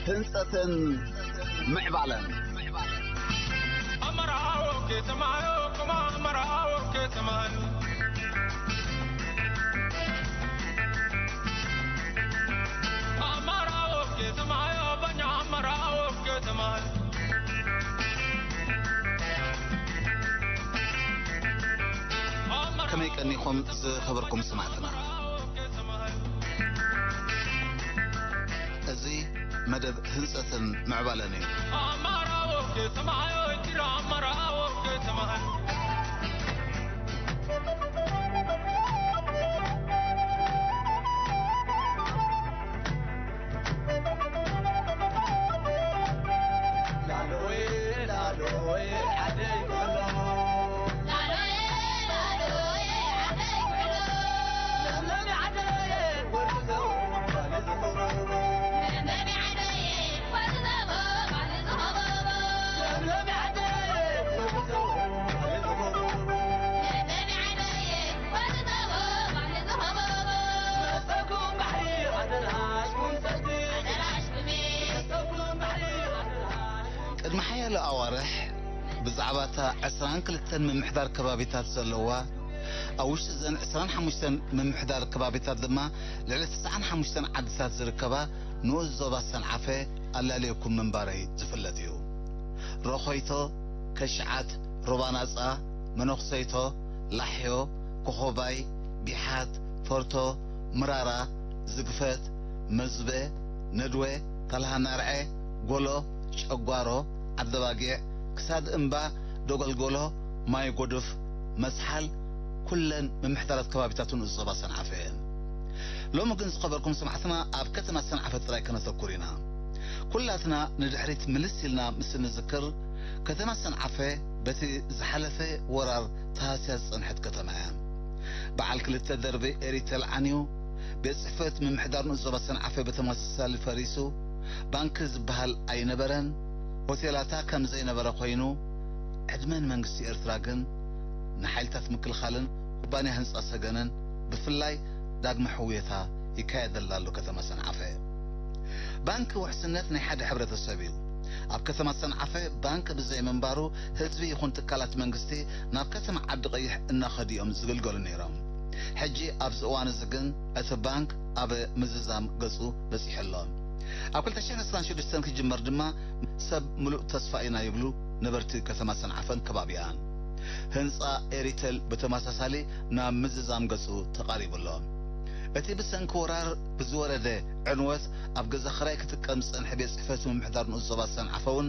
ህንጸትን ምዕባለን። ኣመራዎ ከተማዮ፣ ከማ ኣመራዎ ከተማዮ። ኣመራዎ ከተማዮ፣ በኛ ኣመራዎ ከተማዮ። ከመይ ቀኒኹም ዝኸበርኩም ሰማዕትና? እዚ መደብ ህንጸትን ምዕባለን እዩ። ኣመራዎ ከተማዮ፣ ጅራ ኣመራዎ ከተማዮ። ቅድሚ ሓያሎ ኣዋርሕ ብዛዕባ እታ ዕስራን ክልተን ምምሕዳር ከባቢታት ዘለዋ፣ ኣብ ውሽጢ እዘን ዕስራን ሓሙሽተን ምምሕዳር ከባቢታት ድማ ልዕሊ ተስዓን ሓሙሽተን ዓድታት ዝርከባ ንኡስ ዞባ ሰንዓፈ ኣላልየኩም ምንባረይ ዝፍለጥ እዩ። ሮኾይቶ፣ ከሽዓት፣ ሩባ ናጻ፣ መነኹሰይቶ፣ ላሕዮ፣ ኮኾባይ፣ ቢሓት፣ ፈርቶ፣ ምራራ፣ ዝግፈት፣ መዝበ፣ ነድወ፣ ካልሃናርዐ፣ ጎሎ፣ ጨጓሮ፣ ዓደባጊዕ፣ ክሳድ እምባ፣ ደጎልጎሎ፣ ማይ ጎዱፍ፣ መስሓል፣ ኩለን ምምሕዳራት ከባቢታት ንኡስ ዞባ ሰንዓፈ እየን። ሎሚ ግን ዝኸበርኩም ሰማዕትና ኣብ ከተማ ሰንዓፈ ጥራይ ከነተኩር ኢና። ኩላትና ንድሕሪት ምልስ ኢልና ምስ እንዝክር፣ ከተማ ሰንዓፈ በቲ ዝሓለፈ ወራር ተሃስያ ዝጸንሐት ከተማ እያ። በዓል ክልተ ደርቢ ኤሪተል ዓንዩ፣ ቤት ጽሕፈት ምምሕዳር ንኡስ ዞባ ሰንዓፈ ብተመሳሳሊ ፈሪሱ፣ ባንክ ዝበሃል ኣይነበረን፣ ሆቴላታ ከም ዘይነበረ ኮይኑ፣ ዕድመ ንመንግስቲ ኤርትራ ግን ንሓይልታት ምክልኻልን ኩባንያ ህንጻ ሰገነን ብፍላይ ዳግመ ሕውየታ ይካየደላ ኣሎ ከተማ ሰንዓፈ። ባንክ ውሕስነት ናይ ሓደ ሕብረተሰብ እዩ። ኣብ ከተማ ሰንዓፈ ባንክ ብዘይ ምንባሩ ህዝቢ ይኹን ትካላት መንግስቲ ናብ ከተማ ዓዲ ቀይሕ እናኸዱ እዮም ዝግልገሉ ነይሮም። ሕጂ ኣብዚ እዋን እዚ ግን እቲ ባንክ ኣብ ምዝዛም ገጹ በጺሑ ኣሎ። ኣብ ክልተ ሽሕን ዕስራን ሽዱሽተን ክጅመር ድማ ሰብ ምሉእ ተስፋ ኢና ይብሉ ነበርቲ ከተማ ሰንዓፈን ከባቢኣን። ህንጻ ኤሪተል ብተመሳሳሊ ናብ ምዝዛም ገጹ ተቓሪቡ ኣሎ። እቲ ብሰንኪ ወራር ብዝወረደ ዕንወት ኣብ ገዛ ኽራይ ክጥቀም ዝጸንሐ ቤት ጽሕፈት ምምሕዳር ንኡስ ዞባ ሰንዓፈ እውን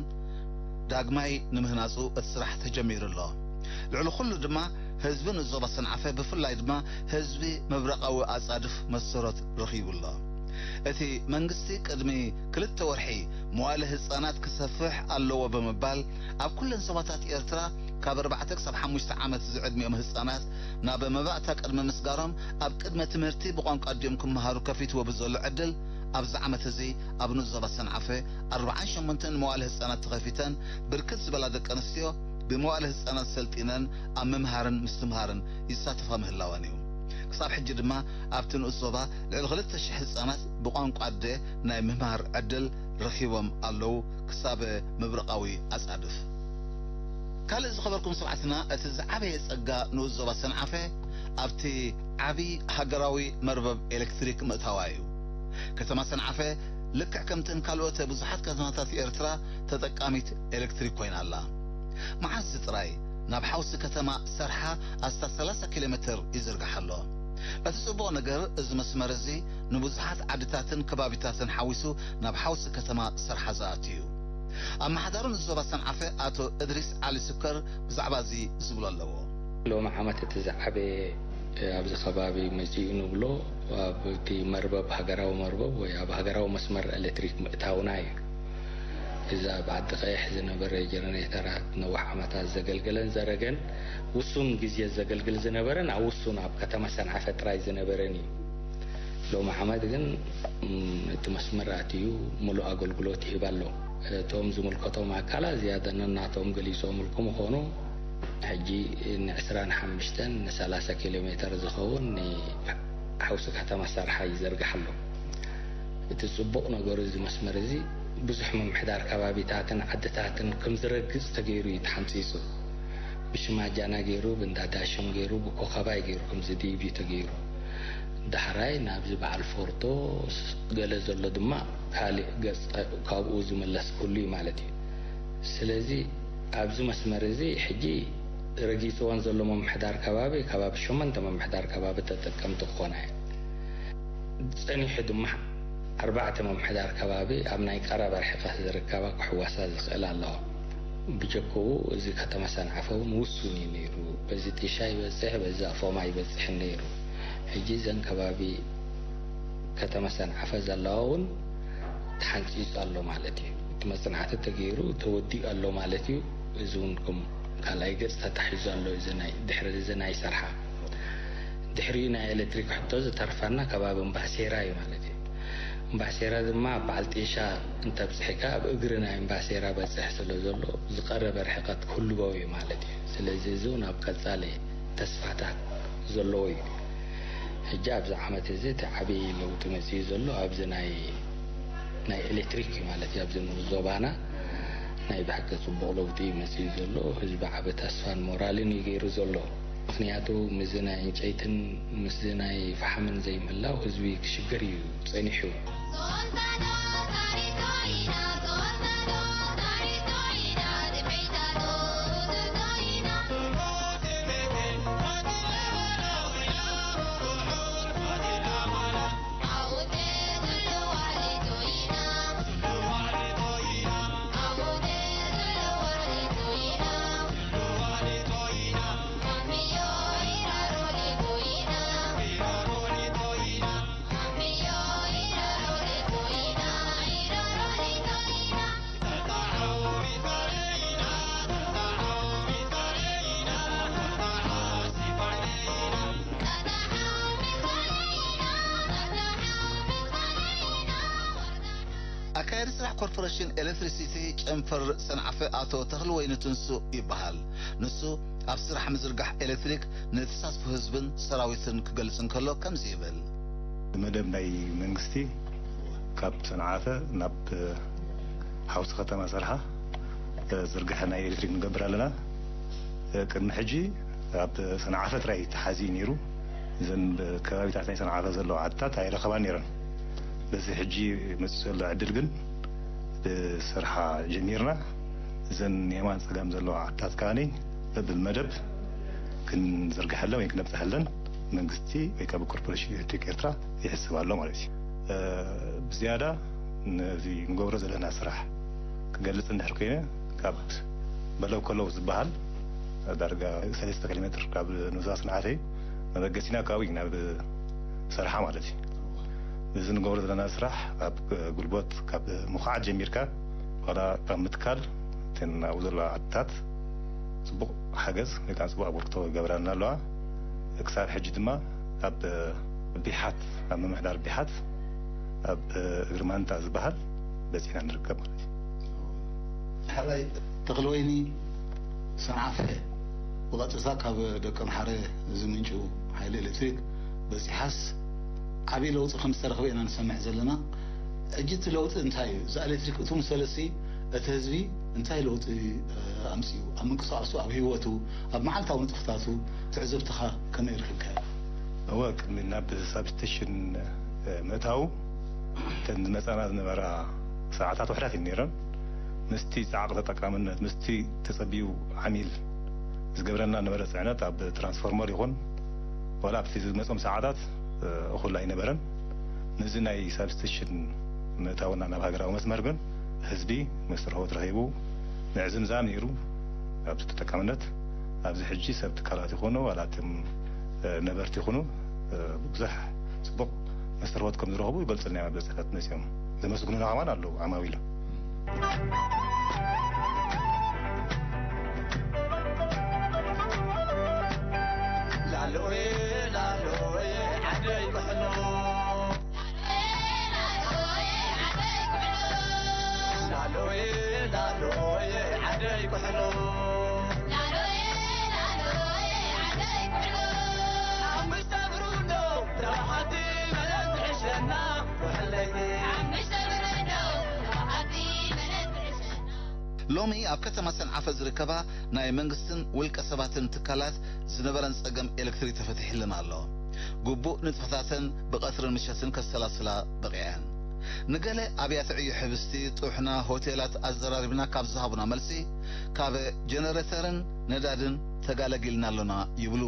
ዳግማይ ንምህናጹ እቲ ስራሕ ተጀሚሩ ኣሎ። ልዕሊ ኩሉ ድማ ህዝቢ ንኡስ ዞባ ሰንዓፈ ብፍላይ ድማ ህዝቢ መብረቓዊ ኣጻድፍ መሰሮት ረኺቡ ኣሎ። እቲ መንግስቲ ቅድሚ ክልተ ወርሒ መዋእለ ህጻናት ክሰፍሕ ኣለዎ ብምባል ኣብ ኩለን ዞባታት ኤርትራ ካብ ኣርባዕተ ክሳብ ሓሙሽተ ዓመት ዝዕድሚኦም ህጻናት ናብ መባእታ ቅድሚ ምስጋሮም ኣብ ቅድመ ትምህርቲ ብቋንቋ ኣዲኦም ክመሃሩ ከፊትዎ ብዘሎ ዕድል ኣብዚ ዓመት እዚ ኣብ ንኡስ ዞባ ሰንዓፈ ኣርባዓን ሸሞንተን መዋእለ ህጻናት ተኸፊተን ብርክት ዝበላ ደቂ ኣንስትዮ ብመዋእለ ህጻናት ሰልጢነን ኣብ ምምሃርን ምስትምሃርን ይሳተፋ ምህላወን እዩ። ክሳብ ሕጂ ድማ ኣብቲ ንኡስ ዞባ ልዕሊ ክልተ ሽሕ ህጻናት ብቋንቋ ኣደ ናይ ምምሃር ዕድል ረኺቦም ኣለዉ ክሳብ ምብራቓዊ ኣጻድፍ። ካልእ ዝኸበርኩም ሰማዕትና፣ እቲ ዝዓበየ ጸጋ ንኡስ ዞባ ሰንዓፈ ኣብቲ ዓቢ ሃገራዊ መርበብ ኤሌክትሪክ ምእታዋ እዩ። ከተማ ሰንዓፈ ልክዕ ከምተን ካልኦት ብዙሓት ከተማታት ኤርትራ ተጠቃሚት ኤሌክትሪክ ኮይና ኣላ። መዓልቲ ጥራይ ናብ ሓውሲ ከተማ ሰርሓ ኣስታት ሰላሳ ኪሎ ሜተር ይዝርጋሕ ኣሎ። እቲ ጽቡቕ ነገር፣ እዚ መስመር እዚ ንብዙሓት ዓድታትን ከባቢታትን ሓዊሱ ናብ ሓውሲ ከተማ ሰርሓ ዝኣቱ እዩ። ኣመሓዳሪ ንኡስ ዞባ ሰንዓፈ ኣቶ እድሪስ ዓሊ ስከር ብዛዕባ እዚ ዝብሎ ኣለዎ። ሎሚ ዓመት እቲ ዝዓበየ ኣብዚ ከባቢ መጺኡ ንብሎ ኣብቲ መርበብ፣ ሃገራዊ መርበብ ወይ ኣብ ሃገራዊ መስመር ኤሌክትሪክ ምእታውና እዩ። እዚ ኣብ ዓዲ ቀይሕ ዝነበረ ጀነሬተራት ነዊሕ ዓመታት ዘገልገለን ዘረገን ውሱን ግዜ ዘገልግል ዝነበረን ኣብ ውሱን ኣብ ከተማ ሰንዓፈ ጥራይ ዝነበረን እዩ። ሎሚ ዓመት ግን፣ እም፣ እቲ መስመር ኣትዩ ምሉእ ኣገልግሎት ይህብ ኣሎ። እቶም ዝምልከቶም ኣካላት ዝያዳ ነናቶም ገሊጾምልኩም ይኾኑ። ሕጂ ንዕስራን ሓሙሽተን ንሰላሳ ኪሎ ሜተር ዝኸውን ንሓውሲ ከተማ ሰርሓ ይዘርጋሕ ኣሎ። እቲ ጽቡቕ ነገሩ እዚ መስመር እዚ ብዙሕ ምምሕዳር ከባቢታትን ዓድታትን ከም ዝረግጽ ተገይሩ እዩ ተሓንጺጹ። ብሽማጃና ገይሩ፣ ብእንዳ ዳሽም ገይሩ፣ ብኮኸባይ ገይሩ፣ ከምዚ ዲቪ ተገይሩ። ዳሕራይ ናብዚ በዓል ፎርቶ ገለ ዘሎ ድማ ካልእ ገጽ ካብኡ ዝምለስ ኩሉ እዩ ማለት እዩ። ስለዚ ኣብዚ መስመር እዚ ሕጂ ረጊጽዎን ዘሎ ምምሕዳር ከባቢ፣ ከባቢ ሸሞንተ ምምሕዳር ከባቢ ተጠቀምቲ ክኾና እየን። ጸኒሑ ድማ ኣርባዕተ ምምሕዳር ከባቢ ኣብ ናይ ቀረባ ርሕቀት ዝርከባ ክሕወሳ ዝኽእል ኣለዋ። ብጀክኡ እዚ ከተማ ሰንዓፈ እውን ውሱን እዩ ነይሩ። በዚ ጢሻ ይበጽሕ፣ በዚ ኣፎማ ይበጽሕን ነይሩ። ሕጂ እዘን ከባቢ ከተማ ሰንዓፈ ዘለዋ እውን ተሓንጺጹ ኣሎ ማለት እዩ። እቲ መጽናዕቲ ተገይሩ ተወዲኡ ኣሎ ማለት እዩ። እዚ እውን ከም ካልኣይ ገጽ ተታሒዙ ኣሎ። እዚ ናይ ድሕሪ እዚ ናይ ሰርሓ ድሕሪኡ ናይ ኤሌክትሪክ ሕቶ ዝተርፋና ከባቢ እምባሴራ እዩ ማለት እዩ። እምባሴራ ድማ በዓል ጤሻ እንተብፅሕካ ኣብ እግሪ ናይ እምባሴራ በፅሕ ስለ ዘሎ ዝቐረበ ርሕቀት ክህልዎ እዩ ማለት እዩ። ስለዚ እዚ እውን ኣብ ቀፃሊ ተስፋታት ዘለዎ እዩ። ሕጂ ኣብዚ ዓመት እዚ እቲ ዓብዪ ለውጢ መፂኡ ዘሎ ኣብዚ ናይ ናይ ኤሌክትሪክ እዩ ማለት እዩ። ኣብዚ ንኡስ ዞባና ናይ ብሓቂ ፅቡቕ ለውጢ እዩ መፂኡ ዘሎ። ህዝቢ ዓቢ ተስፋን ሞራልን እዩ ገይሩ ዘሎ። ምኽንያቱ ምስዚ ናይ ዕንጨይትን ምስዚ ናይ ፈሓምን ዘይምህላው ህዝቢ ክሽገር እዩ ጸኒሑ። ኣካያዲ ስራሕ ኮርፖሬሽን ኤሌክትሪሲቲ ጨንፈር ሰንዓፈ ኣቶ ተኽልወይኒ ትንሱእ ይበሃል። ንሱ ኣብ ስራሕ ምዝርጋሕ ኤሌክትሪክ ንተሳትፎ ህዝብን ሰራዊትን ክገልጽ እንከሎ ከምዚ ይብል። መደብ ናይ መንግስቲ ካብ ሰንዓፈ ናብ ሓውሲ ከተማ ሰርሓ ዝርግሐ ናይ ኤሌክትሪክ ንገብር ኣለና። ቅድሚ ሕጂ ኣብ ሰንዓፈ ጥራይ ተሓዚ ነይሩ። እዘን ከባቢታት ናይ ሰንዓፈ ዘለዋ ዓድታት ኣይረኸባን ነይረን። በዚ ሕጂ መፅእ ዘሎ ዕድል ግን ብስርሓ ጀሚርና። እዘን የማን ፀጋም ዘለዋ ዓድታት ከዓኒ በብመደብ ክንዝርግሐለን ወይ ክነብፅሐለን መንግስቲ ወይ ከዓ ኮርፖሬሽን ኤሌክትሪክ ኤርትራ ይሕስብ ኣሎ ማለት እዩ። እ፣ ብዝያዳ ነዚ ንገብሮ ዘለና ስራሕ ክገልጽ እንድሕር ኮይነ፣ ካብ በለው ከለው ዝበሃል ዳርጋ ሰለስተ ኪሎ ሜትር ካብ ኑዛ ስንዓፈይ መበገሲና ካብኡ እዩ ናብ ሰርሓ ማለት እዩ። እዚ ንገብሮ ዘለና ስራሕ ኣብ ጉልበት ካብ ምኹዓት ጀሚርካ ዋላ ካብ ምትካል እተን ኣብኡ ዘለዋ ዓድታት ጽቡቕ ሓገዝ ወይ ከዓ ጽቡቕ ኣበርክቶ ይገብራልና ኣለዋ። ክሳብ ሕጂ ድማ ኣብ ቢሓት፣ ኣብ ምምሕዳር ቢሓት ኣብ እግሪ ማንታ ዝበሃል በጺሕና ንርከብ ማለት እዩ። ሓራይ ተኽለወይኒ ሰንዓፈ ብቐጥታ ካብ ደቀምሓረ ዝምንጩ ሓይሊ ኤሌክትሪክ በጺሓስ ዓብዪ ለውጢ ከም ዝተረኽበ ኢና ንሰምዕ ዘለና። ሕጂ እቲ ለውጢ እንታይ እዩ? እዛ ኤሌክትሪክ እቱ ምሰለሲ እቲ ህዝቢ እንታይ ለውጢ፣ እ፣ ኣምጺኡ? ኣብ ምንቅስቃሱ፣ ኣብ ህይወቱ፣ ኣብ መዓልታዊ ንጥፈታቱ ትዕዝብትኻ ከመይ ረኺብካዮ? እወ፣ ቅድሚ ናብ ሳብስቴሽን፣ እ፣ ምእታዉ እተን ዝመጻና ዝነበራ ሰዓታት ውሕዳት እየን ነይረን። ምስቲ ጻዕቂ ተጠቃምነት፣ ምስቲ ተጸቢዩ ዓሚል ዝገብረና ነበረ ጽዕነት ኣብ ትራንስፎርመር ይኹን ዋላ ኣብቲ ዝመጾም ሰዓታት፣ እ፣ እኹል ኣይነበረን። ነዚ ናይ ሳብስቴሽን ምእታውና ናብ ሃገራዊ መስመር ግን ህዝቢ መስተርሆት ረኺቡ ምዕዝምዛም ነይሩ። ኣብዚ ተጠቃምነት ኣብዚ ሕጂ ሰብ ትካላት ይኹኑ ዋላ እቶም፣ እ፣ ነበርቲ ይኹኑ፣ እ፣ ብዙሕ ጽቡቕ መስተርሆት ከም ዝረኽቡ ይገልጹልና እዮም። ኣብ ቤት ጽሕፈት መጺኦም ዘመስግኑና ከማን ኣለዉ ዓማዊሎም። ላሎየ ላሎየ ዓደይ ኩሕሎ። ላሎየ ላሎየ ዓደይ ኩሕሎ። ሓሙሽተ ብርዶ ተባሓቲ መለስ ትሕሸና። ኩሕለይቲ ሓሙሽተ ብርዶ ተባሓቲ ሎሚ ኣብ ከተማ ሰንዓፈ ዝርከባ ናይ መንግስትን ውልቀ ሰባትን ትካላት ዝነበረን ጸገም ኤሌክትሪክ ተፈቲሕለን ኣሎ። ግቡእ ንጥፈታተን ብቐትርን ምሸትን ከሰላስላ በቒዐን። ንገለ ኣብያተ ዕዮ ሕብስቲ፣ ጥሕና፣ ሆቴላት ኣዘራሪብና ካብ ዝሃቡና መልሲ፣ ካብ ጀነሬተርን ነዳድን ተጋለጊልና ኣሎና ይብሉ።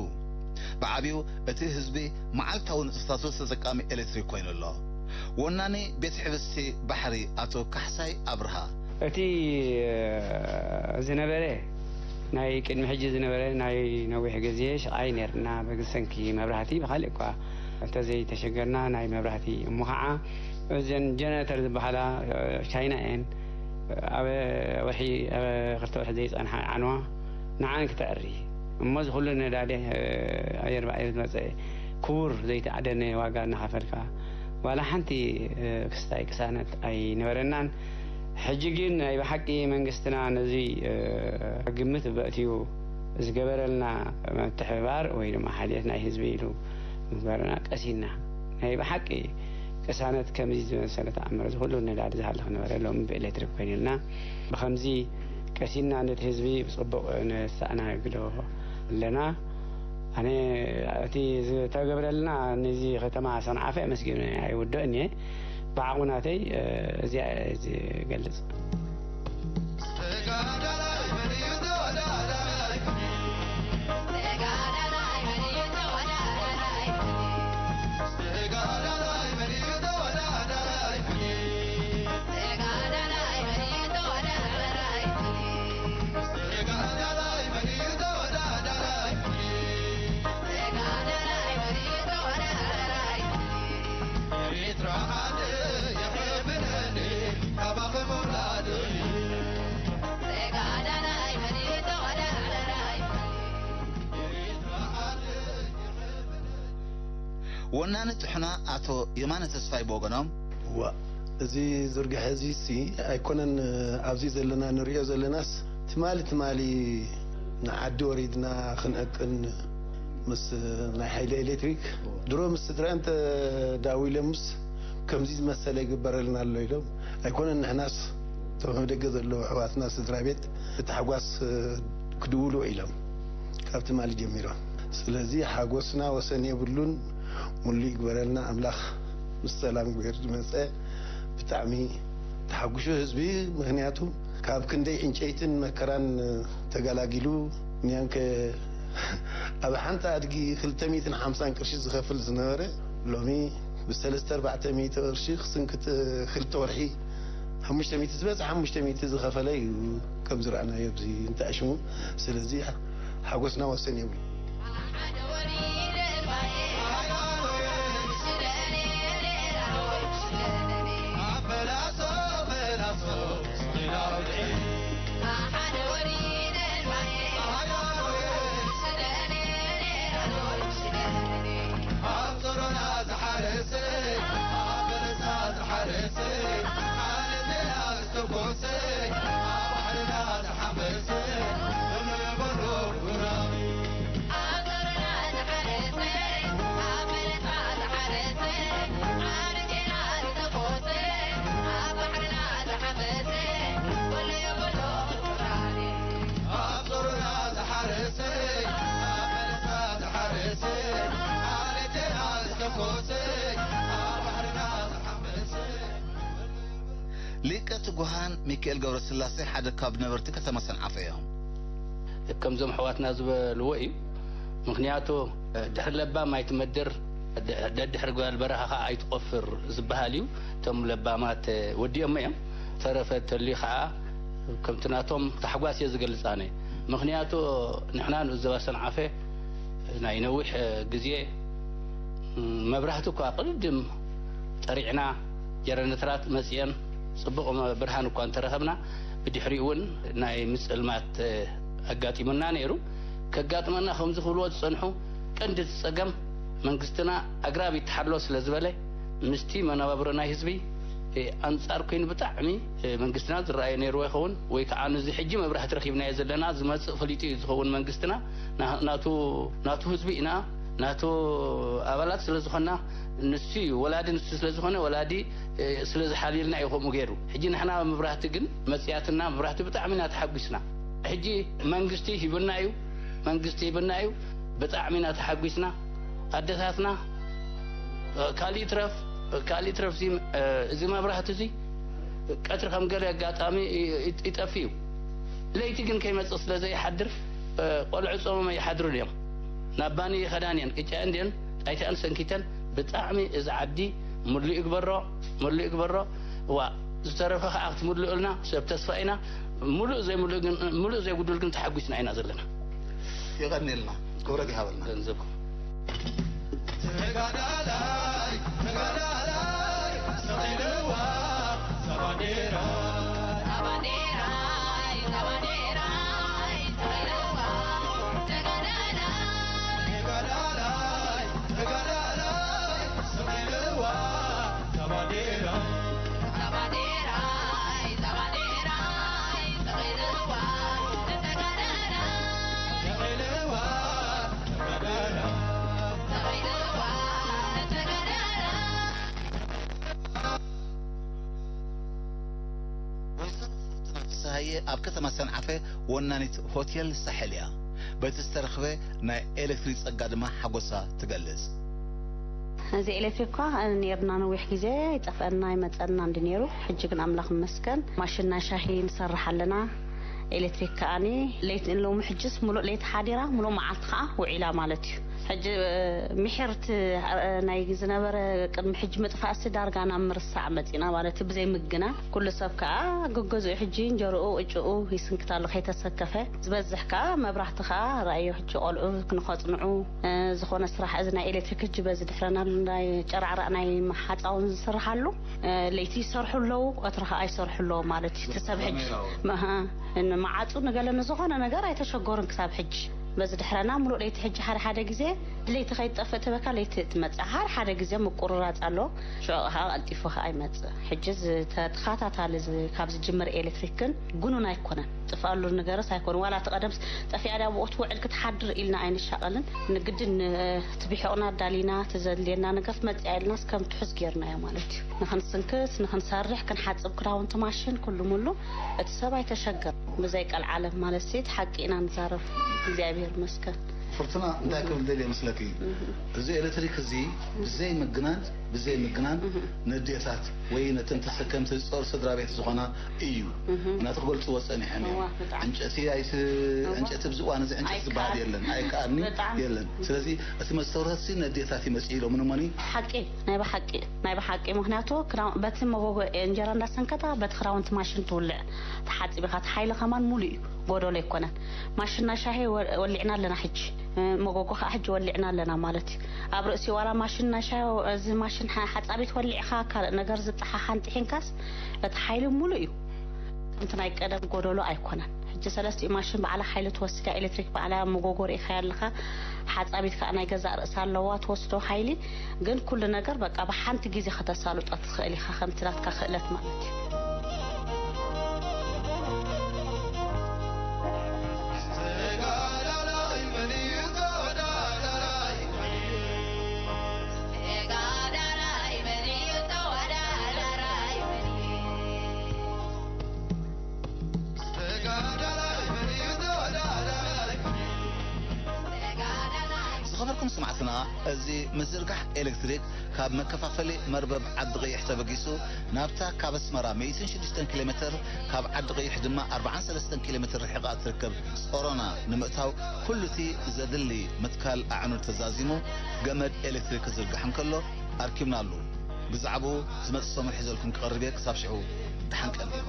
ብዓቢኡ እቲ ህዝቢ መዓልታዊ ንጥፈታቱ ተጠቃሚ ኤሌክትሪክ ኮይኑ ኣሎ። ወናኒ ቤት ሕብስቲ ባሕሪ ኣቶ ካሕሳይ ኣብርሃ። እቲ ዝነበረ ናይ ቅድሚ ሕጂ ዝነበረ ናይ ነዊሕ ግዜ ሽቓይ ነርና። ብሰንኪ መብራህቲ ብኻልእ እኳ እንተዘይተሸገርና ናይ መብራህቲ እሞ ኸዓ እዘን ጀነሬተር ዝበሃላ ቻይና እየን። ኣብ ወርሒ ኣብ ክልተ ወርሒ ዘይጸንሓ ዓንዋ ንዓን ክተዕሪ እሞ እዚ ኩሉ ነዳዲ ኣየር ብኣየር ዝመጸ ክቡር ዘይተዓደነ ዋጋ እናኸፈልካ ዋላ ሓንቲ ክስታይ ቅሳነት ኣይነበረናን። ሕጂ ግን ናይ ብሓቂ መንግስትና ነዚ ግምት በእትዩ ዝገበረልና ምትሕብባር ወይ ድማ ሓልየት ናይ ህዝቢ ኢሉ ምግባርና ቀሲና ናይ ብሓቂ ቅሳነት ከምዚ ዝመሰለ ተኣምር እዚ ኩሉ ነዳዲ ዝሃለ ክነበረ ሎሚ ብኤሌክትሪክ ኮይኑልና ብከምዚ ቀሲና ነቲ ህዝቢ ብፅቡቅ ነስተኣናግዶ ኣለና። ኣነ እቲ ዝተገብረልና ነዚ ከተማ ሰንዓፈ ኣመስጊነ ኣይውድእን እየ። ብዓቕሚ ናተይ እዚኣ እየ ዝገልፅ። ወናኒ ጥሕና ኣቶ የማነ ተስፋይ ብወገኖም፣ እዋ፣ እዚ ዝርግሐ እዚ ሲ ኣይኮነን ኣብዚ ዘለና ንሪኦ ዘለናስ፣ ትማሊ ትማሊ ንዓዲ ወሪድና ክንዕቅን ምስ ናይ ሓይሊ ኤሌክትሪክ ድሮ ምስ ስድራን ተዳዊሎምስ ከምዚ ዝመሰለ ይግበረልና ኣሎ ኢሎም ኣይኮነን። ንሕናስ እቶም ኣብ ደገ ዘለዉ ኣሕዋትና ስድራ ቤት እቲ ሓጓስ ክድውሉ ኢሎም ካብ ትማሊ ጀሚሮም። ስለዚ ሓጎስና ወሰን የብሉን። ሙሉእ ይግበረልና ኣምላኽ፣ ምስ ሰላም እግዚኣብሔር ዝመጸ ብጣዕሚ ተሓጉሹ ህዝቢ። ምኽንያቱ ካብ ክንደይ ዕንጨይትን መከራን ተገላጊሉ። ንያንከ ኣብ ሓንቲ ኣድጊ ክልተ ሚእትን ሓምሳን ቅርሺ ዝኸፍል ዝነበረ ሎሚ ብሰለስተ ኣርባዕተ ሚእቲ ቅርሺ ክስንክት ክልተ ወርሒ ሓሙሽተ ሚእቲ ዝበጽሕ ሓሙሽተ ሚእቲ ዝኸፈለ እዩ። ከም ዝረኣናዮ ኣብዚ እንተኣሽሙ። ስለዚ ሓጎስና ወሰን የብሉ። ሊቀ ትጉሃን ሚካኤል ገብረስላሴ ሓደ ካብ ነበርቲ ከተማ ሰንዓፈ እዮም። ከምዞም ኣሕዋትና ዝበልዎ እዩ። ምኽንያቱ ድሕሪ ለባም ኣይትመድር፣ ደድሕሪ ጓል በረኻ ኸዓ ኣይትቆፍር ዝበሃል እዩ። እቶም ለባማት ወዲኦሞ እዮም። ተረፈ ተልዩ ኸዓ ከምቲ ናቶም ታሕጓስ እየ ዝገልጽ ኣነ። ምኽንያቱ ንሕና ንኡስ ዞባ ሰንዓፈ ናይ ነዊሕ ግዜ መብራህቲ እኳ ቅድም ጠሪዕና ጀረነተራት መጽየን ጽቡቕ ብርሃን እኳ እንተረኸብና ብድሕሪኡ እውን ናይ ምጽልማት ኣጋጢሙና ነይሩ። ከጋጥመና ከምዚ ክብልዎ ዝጸንሑ ቀንዲ እቲ ጸገም መንግስትና ኣግራብ ይተሓሎ ስለ ዝበለ ምስቲ መነባብሮ ናይ ህዝቢ ኣንጻር ኮይኑ ብጣዕሚ መንግስትና ዝረኣየ ነይርዎ ይኸውን ወይ ከዓ ንዚ ሕጂ መብራህቲ ረኺብናዮ ዘለና ዝመጽእ ፈሊጡ እዩ ዝኸውን መንግስትና ናቱ ናቱ ህዝቢ ኢና ናቱ ኣባላት ስለ ዝኾና፣ ንሱ እዩ ወላዲ፣ ንሱ ስለ ዝኾነ ወላዲ፣ እ፣ ስለ ዝሓልየልና እዩ ከምኡ ገይሩ። ሕጂ ንሕና መብራህቲ ግን መጽያትና፣ መብራህቲ ብጣዕሚ ኢና ተሓጒስና። ሕጂ መንግስቲ ሂቡና እዩ፣ መንግስቲ ሂቡና እዩ፣ ብጣዕሚ ኢና ተሓጒስና። ኣደታትና፣ እ፣ ካልእ ይትረፍ፣ ካልእ ይትረፍ፣ እዚ፣ እ፣ እዚ መብራህቲ እዚ ቀትሪ ከም ገለ ኣጋጣሚ ይ-፣ ይ-፣ ይጠፍእ እዩ። ለይቲ ግን ከይመጽእ ስለ ዘይሓድር፣ እ፣ ቆልዑ ጾሞም ኣይሓድሩን እዮም። ናብ ባኒ ይኸዳን እየን፣ ቅጫ እንድየን ጣይታን ሰንኪተን። ብጣዕሚ እዚ ዓዲ ምሉእ ይግበሮ፣ ምሉእ ይግበሮ። ዋ፣ ዝተረፈ ከዓ ክትምልኡልና ሰብ ተስፋ ኢና። ምሉእ ዘይምሉእ ግን፣ ምሉእ ዘይጉዱል ግን ተሓጒስና ኢና ዘለና። የቐንየልና፣ ክብረት ይሃበልና። ገንዘብኩም። ተጋዳላይ፣ ተጋዳላይ፣ ሰቒልዋ እዛ ባንዴራ። እዛ ባንዴራ፣ እዛ ባንዴራ፣ ሰቒልዋ ተጋዳላይ። ተጋዳላይ፣ ተጋዳላይ፣ ሰቒልዋ እዛ ባንዴራ። እዛ ባንዴራ፣ እዛ ባንዴራ፣ ሰቒልዋ ተጋዳላይ። ሰቒልዋ ተጋዳላይ። ወይዘሮ ፍርቱና ፍስሃየ ኣብ ከተማ ሰንዓፈ ወናኒት ሆቴል ሳሕል እያ። በቲ ዝተረኽበ ናይ ኤሌክትሪክ ጸጋ ድማ ሓጎሳ ትገልጽ። እዚ ኤሌክትሪክ እኳ ነይርና ነዊሕ ግዜ ይጠፍአና ይመጸና እንዲ ነይሩ። ሕጂ ግን ኣምላኽ ይመስገን ማሽን ናይ ሻሂ ንሰርሕ ኣለና። ኤሌክትሪክ ከኣኒ ለይት ሎሚ ሕጅስ ሙሉእ ለይቲ ሓዲራ ሙሉእ መዓልቲ ከኣ ውዒላ ማለት እዩ። ሕጂ፣ እ፣ ምሒር እቲ፣ እ፣ ናይ ዝነበረ ቅድሚ ሕጂ ምጥፋእሲ ዳርጋ ናብ ምርሳዕ መጺና ማለት እዩ። ብዘይ ምግና ኩሉ ሰብ ከኣ ገገዝኡ ሕጂ እንጀርኡ ዕጭኡ ይስንክት ኣሎ ከይተሰከፈ። ዝበዝሕ ከኣ መብራህቲ ከኣ ረኣዮ ሕጂ ቆልዑ ንኸጽንዑ፣ እ፣ ዝኾነ ስራሕ እዚ ናይ ኤሌክትሪክ ሕጂ በዚ ድሕረና ናይ ጨራዕራዕ ናይ ሓጻውን ዝስርሓሉ፣ እ፣ ለይቲ ይሰርሑ ኣለዉ፣ ቀትሪ ከኣ ይሰርሑ ኣለዉ ማለት እዩ። እቲ ሰብ ሕጂ መሃ፣ ን-፣ መዓጹ ንገለ ንዝኾነ ነገር ኣይተሸገሩን ክሳብ ሕጂ። በዚ ድሕረና ሙሉእ ለይቲ ሕጂ ሓደ ሓደ ግዜ ለይቲ ከይትጠፍእ ትበካ ለይቲ ትመጽእ። ሓደ ሓደ ግዜ ምቁርራጽ ኣሎ። ሽዑ ከኣ ቀልጢፉ ከኣ ይመጽእ። ሕጂ ዝተተኻታታሊ ዝ-፣ ካብ ዝጅምር ኤሌክትሪክ ግን ጉኑን ኣይኮነን። ጥፍኣሉ ነገርስ ኣይኮነን። ዋላ እቲ ቀደምስ ጠፊኣ ድያ ብኡ ትውዕል ክትሓድር ኢልና ኣይንሻቐልን። ንግድን ን-፣ እቲ ብሒቑና ኣዳሊና፣ እቲ ዘድልየና ነገር ትመጽእ ኢልናስ ከም ትሑዝ ጌርናዮ ማለት እዩ። ንኽንስንክት፣ ንኽንሰርሕ፣ ክንሓጽብ ክዳውንቲ ማሽን፣ ኩሉ ሙሉ እቲ ሰብ ኣይተሸገር። ብዘይ ቀልዓለም ማለት ሲ፣ እቲ ሓቂ ኢና ንዛረብ። እግዚኣብሔር ይመስገን። ፍርቱና፣ እንታይ ክብል ደልየ መስለኪ? እዚ ኤሌክትሪክ እዚ ብዘይ ምግናን፣ ብዘይ ምግናን ነዴታት ወይ ነተን ተሰከምቲ ዝጸሩ ስድራ ቤት ዝኾና እዩ። ምኽንያቱ ክገልጽዎ ጸኒሖም እዮም። እዋ፣ ብጣዕሚ። ዕንጨቲ ኣይት-፣ እዋ። ዕንጨቲ ኣብዚ እዋን እዚ ዕንጨቲ ዝበሃል ኣይከኣል። የለን፣ ኣይከኣልኒ ብጣዕሚ። የለን። ስለዚ እቲ መስተውረሲ ነዴታት ይመጽእ ኢሎም ንሞኒ። ሓቂ፣ ናይ ብሓቂ፣ ናይ ብሓቂ። ምኽንያቱ ክዳው-፣ በቲ መጎጎ እንጀራ እንዳሰንከታ በቲ ክዳውንቲ ማሽን ትውልዕ። ተሓጺብኻ፣ እቲ ሓይሊ ከማን ሙሉእ እዩ፣ ጎደሎ ኣይኮነን። ማሽን ናይ ሻሂ ወ-፣ ወሊዕና ኣለና ሕጂ። እ፣ መጎጎ ከኣ ሕጂ ወሊዕና ኣለና ማለት እዩ። ኣብ ርእሲ ዋላ ማሽን ናይ ሻሂ፣ እዚ ማሽን ሓ-፣ ሓጻቢት ወሊዕኻ ካልእ ነገር ዝጠሓሓን ጥሒንካስ፣ እቲ ሓይሊ ሙሉእ እዩ። ከምቲ ናይ ቀደም ጎደሎ ኣይኮነን። ሕጂ ሰለስቲኡ ማሽን ባዕላ ሓይሊ ትወስድ እያ፣ ኤሌክትሪክ ባዕላ መጎጎ ርኢኻያ ኣለኻ። ሓጻቢት ከኣ ናይ ገዛእ ርእሳ ኣለዋ ትወስዶ ሓይሊ። ግን ኩሉ ነገር በቃ ብሓንቲ ግዜ ከተሳልጦ ትኽእል ኢኻ፣ ከምቲ ናትካ ክእለት ማለት እዩ። ዝኸበርኩም ሰማዕትና፣ እዚ ምዝርጋሕ ኤሌክትሪክ ካብ መከፋፈሊ መርበብ ዓዲ ቀይሕ ተበጊሱ ናብታ ካብ ኣስመራ ሚእትን ሽዱሽተን ኪሎ ሜትር፣ ካብ ዓዲ ቀይሕ ድማ ኣርባዓን ሰለስተን ኪሎ ሜትር ርሒቓ እትርከብ ጾሮና ንምእታው ኩሉ እቲ ዘድሊ ምትካል ኣዕኑድ ተዛዚሙ ገመድ ኤሌክትሪክ ክዝርጋሕ እንከሎ ኣርኪብናሉ። ብዛዕባኡ ዝመጽእ ሰሙን ሒዘልኩም ክቐርብ እየ። ክሳብ ሽዑ ደሓን ቀንዩ።